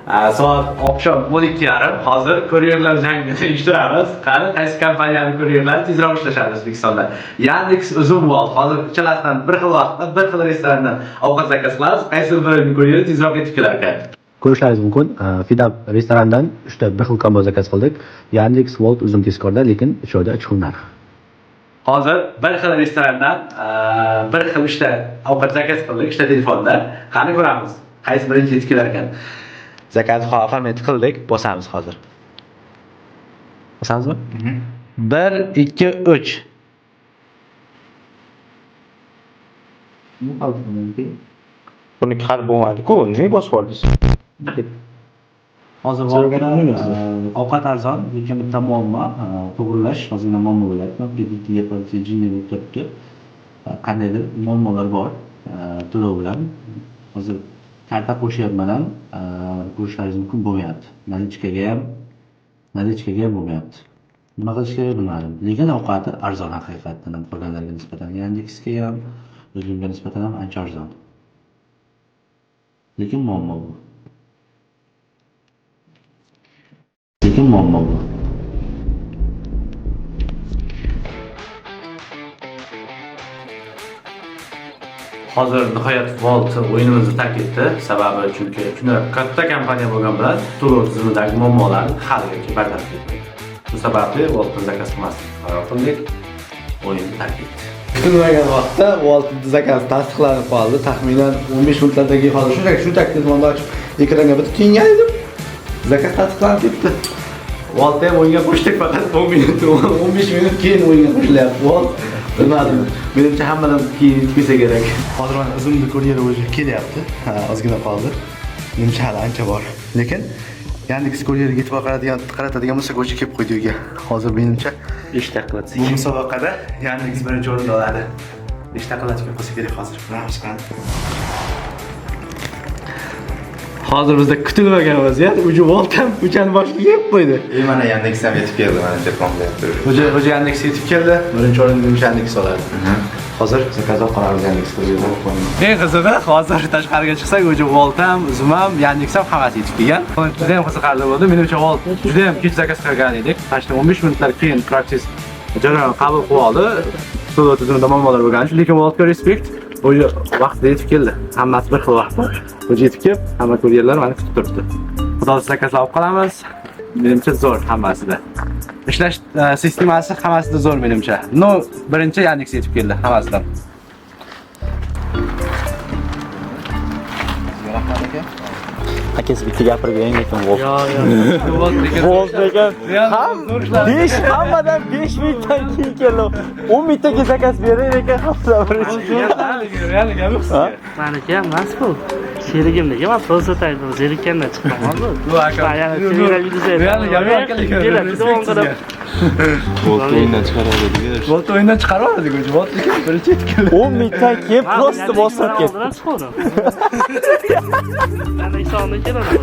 Soat oqshom 12:30. Hozir kuryerlar jangini uyushtiramiz. Qani, qaysi kompaniyani kuryerlari tezroq ishlashadi O'zbekistonda? Yandex, Uzum, Wolt. Hozir uchalasidan bir xil vaqtda bir xil restorandan ovqat zakaz qilamiz. Qaysi birining kuryeri tezroq yetib kelar ekan? Ko'rishlaringiz mumkin, Fidap restorandan 3 ta bir xil kombo zakaz qildik. Yandex, Wolt, Uzum tezkorda, lekin uchovida uch xil narx. Hozir bir xil restorandan bir xil uchta ovqat zakaz qildik, uchta telefonda. Qani ko'ramiz, qaysi birinchi yetib kelar ekan. Zakaz оформить qildik, bosamiz hozir. Bosamizmi? 1 2 3. Buniki hali bo'lmadi-ku. Nimaga bosib yubordingiz? Hozir ovqat arzon, lekin bitta muammo, to'g'rilash ozgina muammo bo'lyapti. Кредитga платежи bo'lib turibdi. Qandaydir muammolar bor to'lov bilan. Hozir karta qo'shyapman ham, ko'rishlaringiz mumkin, bo'lmayapti. Наличка ga ham bo'lmayapti. Nima qilish kerak bilmadim. Lekin ovqati arzon haqiqatdan ham qolganlarga nisbatan. Yandexga ham, Uzumga nisbatan ham ancha arzon. Lekin muammo bu. Lekin muammo bu. Hozir nihoyat Wolt o'yinimizni tark etdi. Sababi chunki shunday katta kompaniya bo'lgani bilan to'lov tizimidagi muammolarni haligacha bartaraf etmaydi. Shu sababli Woltdan zakaz qilmaslikka qaror qildik. O'yinni tark etdi. Kutilmagan vaqtda Wolt zakaz tasdiqlanib qoldi. Taxminan 15 minutlardan keyin hozir shunchaki telefonni ochib ekranga bitta tuyingan edim. Zakaz tasdiqlanib ketdi. Woltni ham o'yinga qo'shdik, faqat 10 minut, 15 minut keyin o'yinga qo'shilyapti Wolt. Bilmadim. Menimcha hammadan keyin yetib kelsa kerak. Hozir mana Uzumni kuryeri уже kelyapti. Ha, ozgina qoldi. Menimcha hali ancha bor. Lekin Yandex kuryeriga e'tibor qaratadigan bo'lsak, o'sha kelib qo'ydi uyga. Hozir menimcha 5 daqiqa. bu musobaqada Yandex birinchi o'rinda oladi. 5 daqiqaga kelib qolsa kerak hozir. Ko'ramiz qani. Hozir bizda kutilmagan vaziyat. Uji Wolt ham ko'chani boshiga kelib qo'ydi. E mana Yandex ham yetib keldi, mana telefon qilyapti. O'zi Yandex yetib keldi. Birinchi o'rinda menimcha Yandex oladi. Hozir zakaz olib qolamiz Yandex. Eng qizig'i, hozir tashqariga chiqsak, o'zi Wolt ham, Uzum ham, Yandex ham hammasi yetib kelgan. Juda ham qiziqarli bo'ldi. Menimcha Wolt juda ham kech zakaz qilgan edik. Почти 15 minutlar keyin protsess jarayon qabul qilib oldi. To'lov tizimida muammolar bo'lgani uchun, lekin Woltga respekt. O'zi vaqtida yetib keldi. Hammasi bir xil vaqtda. O'zi yetib kelib, hamma kuryerlar meni kutib turibdi. Xudo xohlasa zakazlar olib qolamiz. Menimcha zo'r hammasida. Ishlash sistemasi hammasida zo'r menimcha. No, birinchi Yandex yetib keldi hammasidan. Akasi bitta gapirib bering, lekin Wolt. Yo, yo. Wolt lekin ham 5 hammadan 5 minutdan keyin keldi. 10 minutga zakaz bering, lekin hammadan birinchi. Ha? Maniki ham emas bu. Sherigimniki, man просто так zerikkandan chiqqan hozir. Aka. Man yana Telegram videosi Real gap yo'q aka, lekin Keladi, davom qilib. Wolt o'yindan chiqaradi. Wolt o'yindan chiqarib yubordik o'zi. Wolt lekin birinchi yetib keldi. 10 minutdan keyin Man просто Yandex bostirib ketdi. Oldindan chiqdim. Yandex oldin keladi.